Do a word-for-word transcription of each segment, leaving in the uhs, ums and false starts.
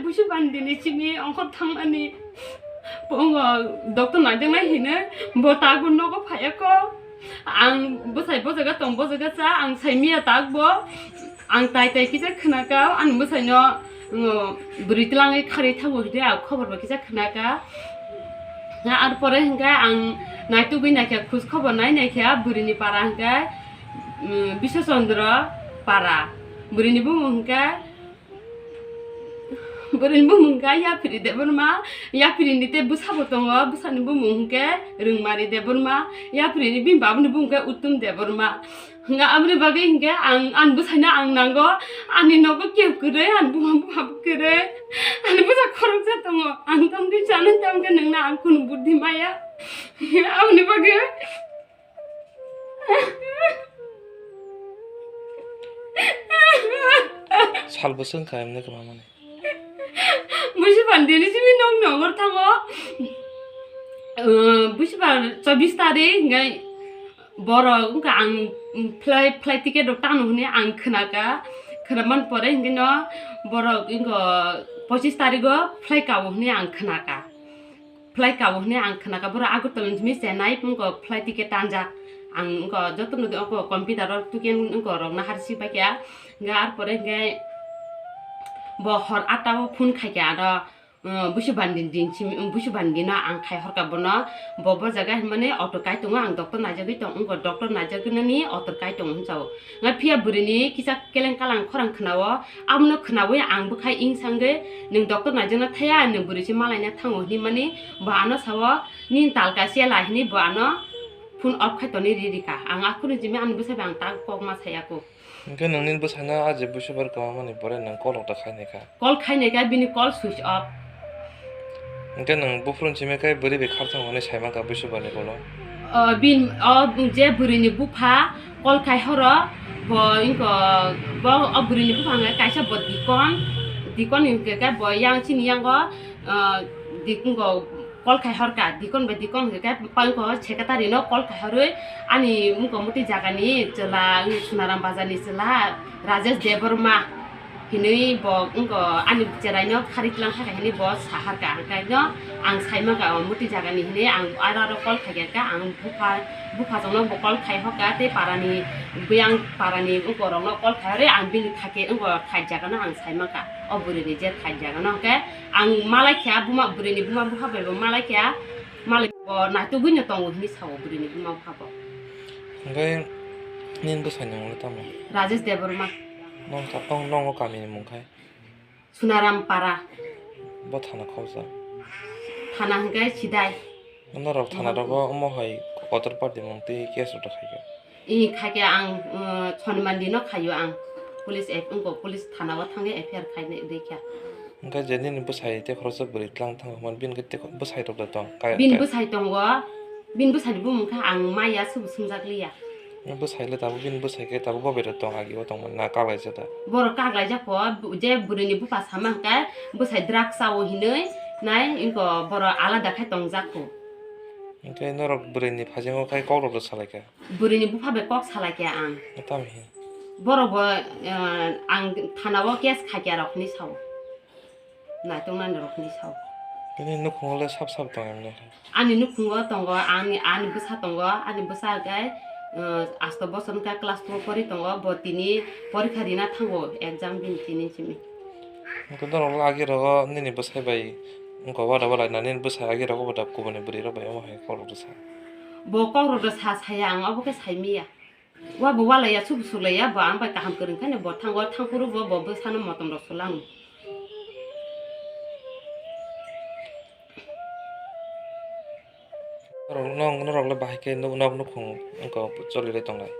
Busi bandini simi ongkhor thangmani. Bongo doctor naijaknai hino, bo tabuk nogo phaiya kho. Ang bwsai bo jaga tong, bo jaga cha, ang sai miya tak bo. Ang tai tai kisa khwnakha, ani bwsaino, mm, bwrwi twlangwi kharwi thango hwnkhe ang khobor bo kisa khwnakha. Ha, ar pore hwnkhe ang naitugwi naikha, khoj khobor nai naikha, bwrwini para hwnkhe, mm, Biswa Chandra para. Bwrwini bumung hwnkhe Bwrwini bumung khe Yaphiri Debbarma, Yaphirini tei bwsabo tongo, bwsani bumung hwnkhe Rwngmari Debbarma, Yaphirini bini babani bumung khe Uttom Debbarma. Hwnkhe aboni bagwi hwnkhe ang, ani bwsaino ang nango, ani nogo kebo kwrwi, ani buma bupha bo kwrwi, ani bwsa khoroksa tongo, ang tamni chana tamkhe nwngno ang kunu buddhi maya, aboni bagwi. Sal bwswk wngkha emne kwbangmani. Busi bandini simi nok nongor thango. Uh, busi ba chobbish tarik hwnkhe borok wngkha ang flight, flight ticket rok tangno hwnwi ang khwnakha. Khwnaman pore hwnkhe no borok wngkha pochis tarigo flight kao hwnwi ang khwnakha. Flight kao hwnwi ang khwnakha, borok Agartala ni simi Chennai wngkha flight ticket tanjak. Ang wngkha jotono wngkha computer o ticket wngkha rokna harsi paikha. Hwnkhe ar pore hwnkhe bo hor atta o phone khaikha ano, uh, Busu Bandi din simi, Busu Bandi no ang khai horkha bono. Bo, bo jaga hinmani auto kai tongo, ang doctor naijagwi tong, wngkha doctor naijaknani auto kai tongo hwnsa o. Nga phiya bwrwini kisa keleng kalang khorang khwnao, abono khwnaui ang bwkhai wng sangwi, "Nwng doctor naijakna thaya, nwng bwrwi se malaina thango," hinwi mani bo ano sao, "Nini talka se la," hinwi bo ano phone off khai tonwi ri rikha. Ang akhurni jimi ani bwsai bai ang tak kok ma saya kho. Hwnkhe nwng nini bwsaino a je busubar kwmamani pore nwng call rok da khai naikha? Call khai naikha, bini call switch off. Hwnkhe nwng buphuruni simi khe bwrwi bai khar thango hwnwi sai mankha busubarni call-o? O, bin, o, je bwrwini bupha call khai horo, bo wngkha, bo o bwrwini bupha hwnkhe kaisa bo dikon, dikon hwnkhe khe bo yang chini yango, o, dik-, wngkha call khai horkha, dikon bai dikon hwnkhe khe, wngkha secretary no call khai horwi ani wngkha muti jagani chwla, wngkha Sunaram Bazar ni chwla Rajesh Debbarma. Hinwi bo wngkha ani cheraino khari tlang kha hinwi bo saharkha, hwnkhe no ang sai mankha o muti jagani hinwi ang aro aro call khaikha, ang bupha, bupha chongno bo call khai hokha tei parani buyang parani wngkha rokno call khai hore ang bini thake wngkha khai jagano ang sai mankha o bwrwini je khai jagano hwnkhe ang malai kha buma bwrwini buma bupha bai bo malai kha malai bo naitugwi no tongo hinwi sao bwrwini buma bupha bo. Hwnkhe nini bwsai ni mung le tamo? Rajesh Debbarma. Nong sa-, nong, nongo kami ni mung khai? Sunaram Para. Bo thana khoroksa? Thana hwnkhe Sidai. Norok thana rogo omo hai kotor party mung twi case rok khai kha? I khai kha ang, uh, Sonimandi no khaio ang. Police F-, wngkha police thana o thangwi F I R khai nai rikha. Hwnkhe je nini bwsai tei khoroksa bwrwi tlang thango hwnba bini khe tei bwsai rok da tong? Bini bwsai tongo, bini bwsai ni bumung khe ang maya subu swngjak liya. Bwsai le tabuk bini bwsai khe tabuk bo bai rok tong agi o tongmani na kaglaijak da? Borok kaglaijak kho, je bwrwi ni bupha sama hwnkhe bwsai drugs chao hinwi nai wngkha borok alada khai tongjak kho. Hwnkhe norok bwrwi ni phaijak o khai kok rok da salai kha? Bwrwini bupha bai kok salai kha ang. Tamo hi? Borok bo, eh, ang thana o case khai kha rok hinwi sao. Naitok nani rok hinwi sao. Bini nukhungo le sap sap tong emne. Ani nukhungo tongo, ani, ani bwsa tongo, ani bwsa hwnkhe, eh, asto bosor wngkha class two pori tongo, bo tini porikha rina thango, exam bini tini simi. Hwnkhe norok le agi rogo nini bwsai bai wngkha wada wada nani bwsai agi rogo bo da kubuni bwrwi rok bai omo hai kok rok sa. Bo kok rok da sa saya ang, obo khe sai miya. Wa bo walaiya, subu suklaiya, bo ang bai kaham kwrwng khe bo thango, thangphuru bo, bo bwsano motom rok sulango. Norok, norok le bahai khe nok, nok nukhung wngkha cholirwi tonglai.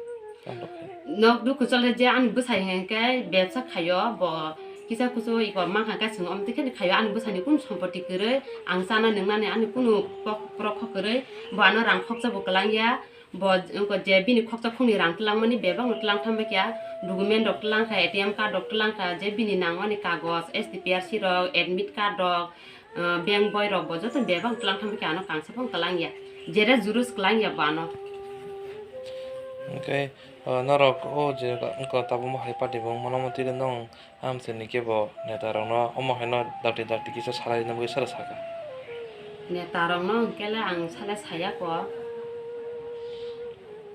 Tamo rok khe. Nok nukhung cholirwi je ani bwsai hwnkhe bebsa khaio, bo kisa kusu iko mankha khe chwng omtwi khe khaio, ani bwsani kunu sompoti kwrwi, ang chana nwngnani ani kunu kok, borok kok kwrwi, bo ano rang khoksa bo kwlangya. Bo wngkha je bini khoksa khokni rang twlangmani bebakno twlang thangbai kha, document rok twlang kha, A T M card rok twlang kha, je bini nangmani kagoj, S T P R C rok, admit card rok, ah, bank boi rok bo joto bebak twlang thangbai kha, ano kangsa phano twlang ya, jere jurus kwlang ya bo ano. Hwnkhe O, norok o je wngkha tabuk mo hai party bo wngmano, omo twi nwng amchini kebo neta rokno omo haino dakti dakti kisa salai rwna bagwi sara sakha. Neta rokno hwnkhe le ang sale saya kho.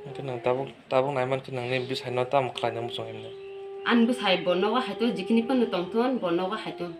Hwnkhe nwng tabuk, tabuk nai mankhe nwngni bwsaino tamo khlaina muchung himno? Ani bwsai bo nogo hai to, jikini phano tongthon, bo nogo hai to.